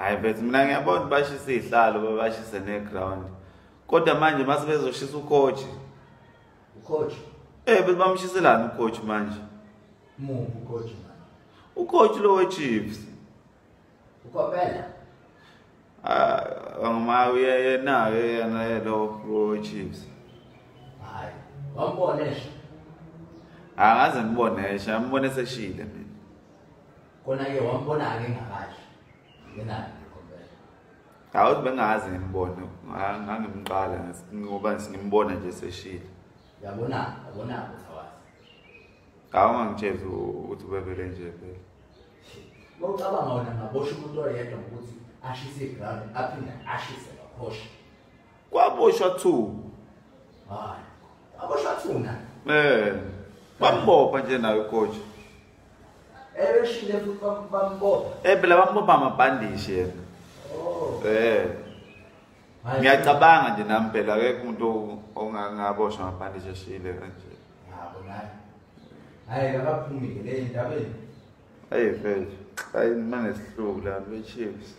Hayi mfethu, mina ngiyabona ukuthi bashise izihlalo, babashise neground. Kodwa manje mase bezoshisa ucoach. Ucoach? Bese bamshiselana ucoach manje. Muphi ucoach manje? Ucoach lo weChiefs. Ukopela? Ah, ngoma yena yena lo weChiefs. Hayi, wambona esha. Angaze ngibone esha, ngibone seshile mina. Kona ke wambona ke ngakahle. Yena ukopela. Hawu bengazi ngimbone, ngangimqala ngoba ngimbona nje seshile. Yabona, yabona ukuthi awazi. Hawu ngangitshela ukuthi ubebele nje phela. Bawucabanga wena ngaboshwa umuntu oyedwa ngokuthi ashise iground aphinde ashise bakhoshe. Kwaboshwa 2. Hayi. Kwaboshwa 2 na? Bambopha nje naye ucoach. Ebeshile futhi bambopha. Phela bambopha amabhandishi yena. Oh. Ngiyacabanga nje nami phela akekho umuntu ongangaboshwa amabhandishi eshile kanje. Yabo naye. Hayi akaphumile le ndabeni. Hey mfethu, hayi manesihluku la beChiefs.